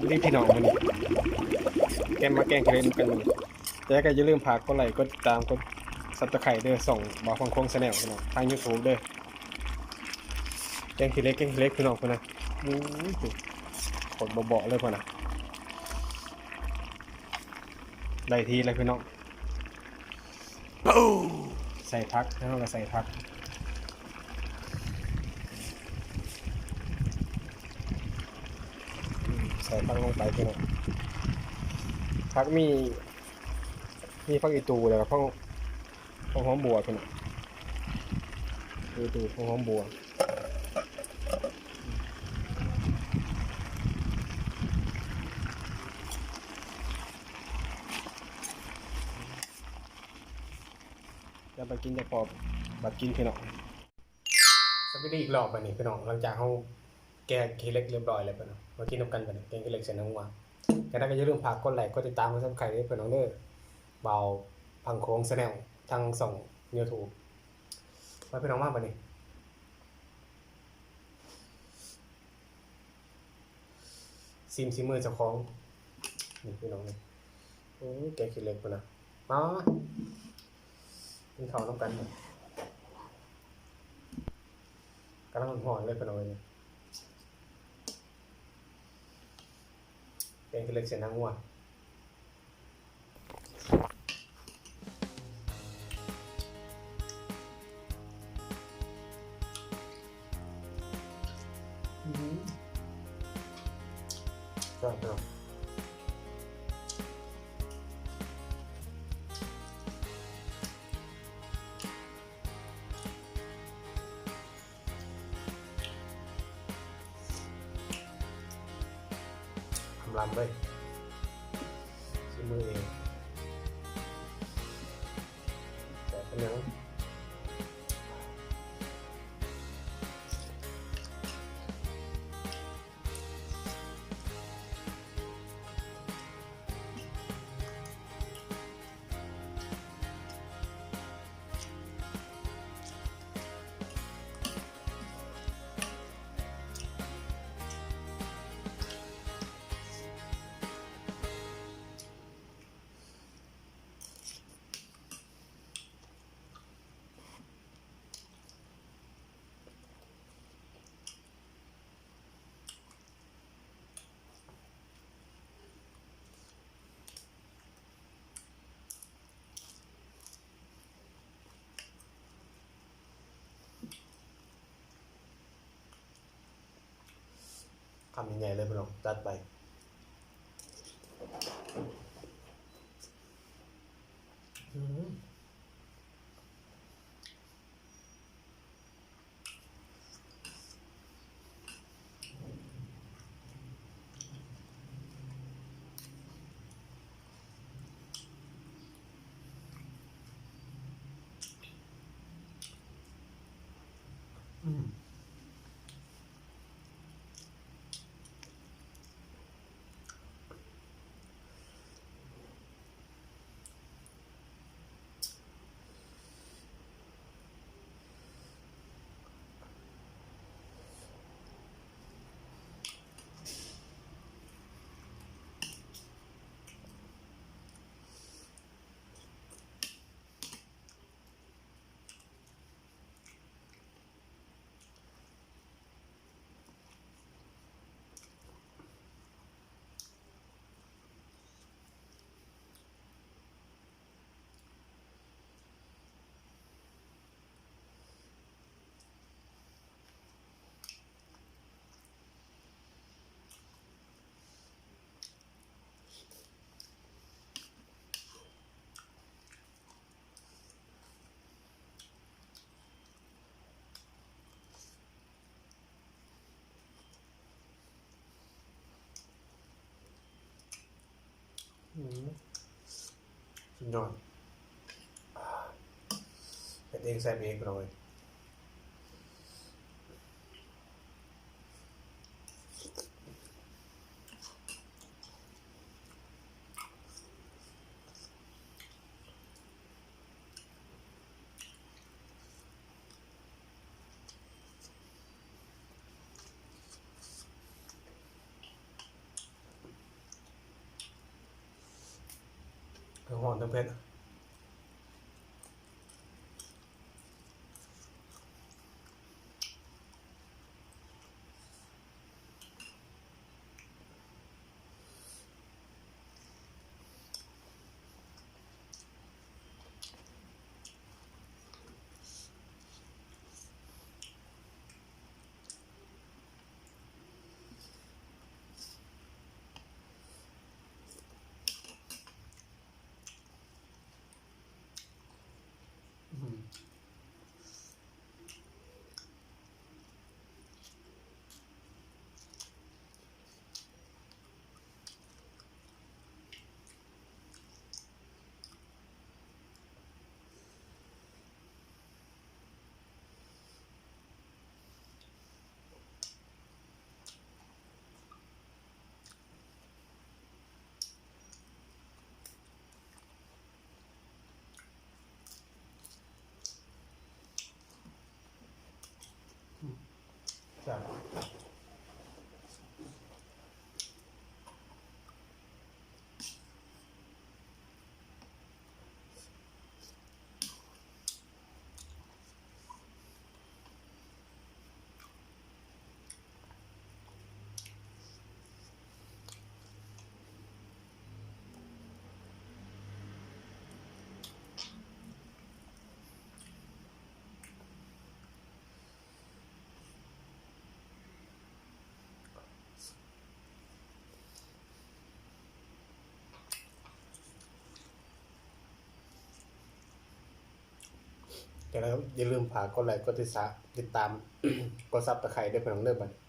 ດີພີ່ນ້ອງ ມື້ນີ້ແກງ ມາແກງເຫັດນຳກັນມື້ນີ້. ແຕ່ກໍຢ່າລືມຝາກກົດໄລ ກົດຕິດຕາມ ກົດ Subscribe ເດີ ຊ່ອງບ່າວພັງໂຂງ Channel ພີ່ນ້ອງ ທາງ YouTube ເດີ. ແກງຂີ້ເຫຼັກ ແກງຂີ້ເຫຼັກພີ່ນ້ອງ ພຸ້ນນະ. ໂອ້ຍ ໂຄດເບາະໆເລີຍພຸ້ນນະ. ໄດ້ທີ່ແລ້ວພີ່ນ້ອງ. ໃສ່ຜັກ ເຮົາກໍໃສ່ຜັກ ໃສ່ຜັກລົງໄປພີ່ນ້ອງ. ຜັກມີ ມີຜັກອີ່ຕູ່ ແລ້ວກໍຜັກ ຜັກຫອມບົ່ວພີ່ນ້ອງ. ອີ່ຕູ່ ຜັກຫອມບົ່ວ. ແລ້ວໄປກິນຈາກປອບ ບັດກິນພີ່ນ້ອງ. ສະບາຍດີອີກລອບບັດນີ້ພີ່ນ້ອງ. ຫຼັງຈາກເຮົາແກງຂີ້ເຫຼັກຮຽບຮ້ອຍແລ້ວພີ່ນ້ອງ ມາກິນນຳກັນບັດນີ້ ແກງຂີ້ເຫຼັກໃສ່ໜັງງົວ. ຈັ່ງໃດກໍຢ່າລືມຝາກກົດໄລ ກົດຕິດຕາມ ກົດ Subscribe ເດີພີ່ນ້ອງເດີ ບ່າວພັງໂຂງ Channel ທາງຊ່ອງ YouTube. ມາພີ່ນ້ອງ ມາບັດນີ້ ຊີມສີມືເຈົ້າຂອງ ນີ້ພີ່ນ້ອງນີ້. ໂອ້ຍ ແກງຂີ້ເຫຼັກພຸ້ນນະ. ມາກິນເຂົ້ານຳກັນ ກຳລັງຮ້ອນເລີຍພີ່ນ້ອງເອີຍ. ແກງຂີ້ເຫຼັກໃສ່ໜັງງົວ. ອືມ ແຊບເນາະ. ອຳລຳເລີຍ ຊີມມືເອງ ແຊບປານຫຍັງ. ຄຳໃຫຍ່ໆເລີຍພີ່ນ້ອງ ຈັດໄປ. ອືມ. ອືມ. ອືມ ສຸດຍອດ ເຮັດເອງແຊບເອງ ພີ່ນ້ອງເອີຍ. ອ ຮ້ອນທັງເຜັດ. ແຊບ. ຈັ່ງໃດກໍຢ່າລືມຝາກກົດໄລ ກົດຕິດຕາມ ກົດຊັບສະໄຄເດີພີ່ນ້ອງເດີ ບັດນີ້